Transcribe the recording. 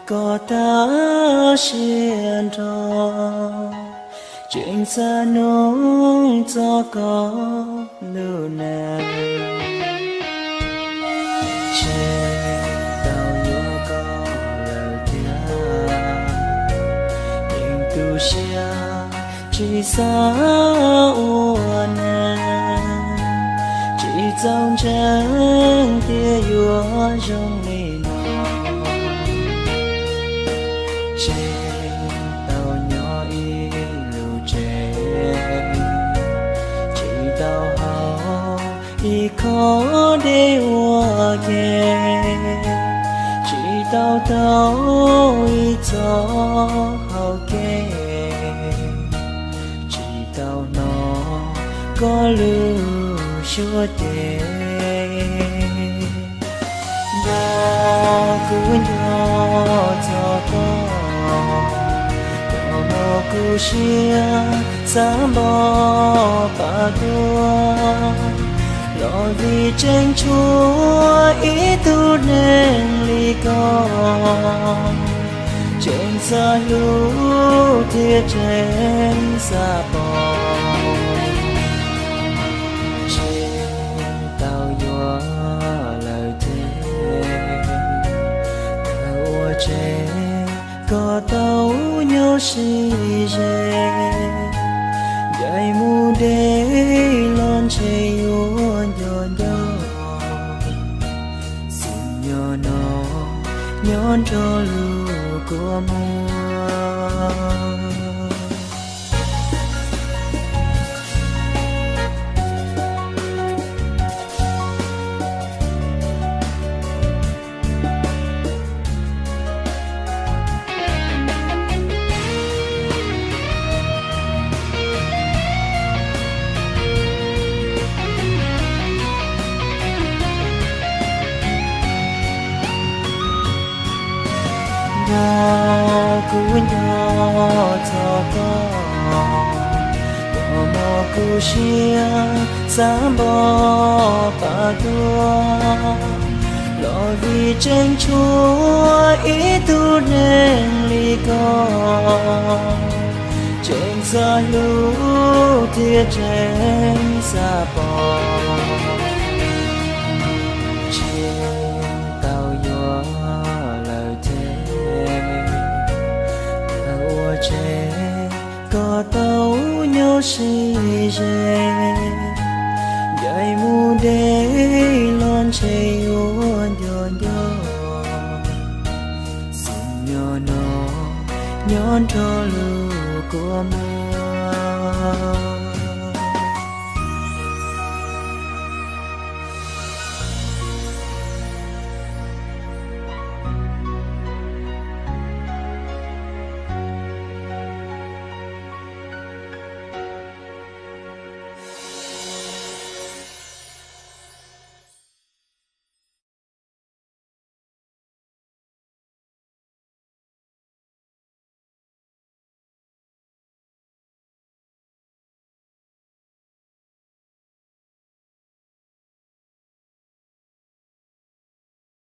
Koj tag siab nrho, tseem xav nug txog koj lub neej, tseem tau yuav koj lawm thiab. Yeej tu siab tsis xav ua neej, tsis txaus ntseeg tias yuav zoo li no. Tseem tau nyob ib lub tsev, tsis tau haus ib khob dej ua ke, tsis tau taug ib txoj hau kev, tsis tau hnov koj lub suab ceg. Nrog kuv nco txog koj, koj muab kuv siab xav npog pam tuag, los vim tseem tshuav ib tug neeg li koj, tseem xav hlub thiab tseem xav pom. Tseem tau yuav lawm thiab, tawm ua tsev koj tau nyob sib ze, ncaim mus deb los ntshe yuav nco nco, xwm nyob no nyob nrog lub kua muag. Nrog kuv nco txog koj, koj muab kuv siab xav npog pam tuag, los vim tseem tshuav ib tug neeg li koj, tseem xav hlub thiab tseem xav pom. Tseem tau yuav lawm thiab, tawm ua tsev koj tau nyob sib ze, ncaim mus deb los ntshe yuav nco nco, xwm nyob no nyob nrog lub kua muag.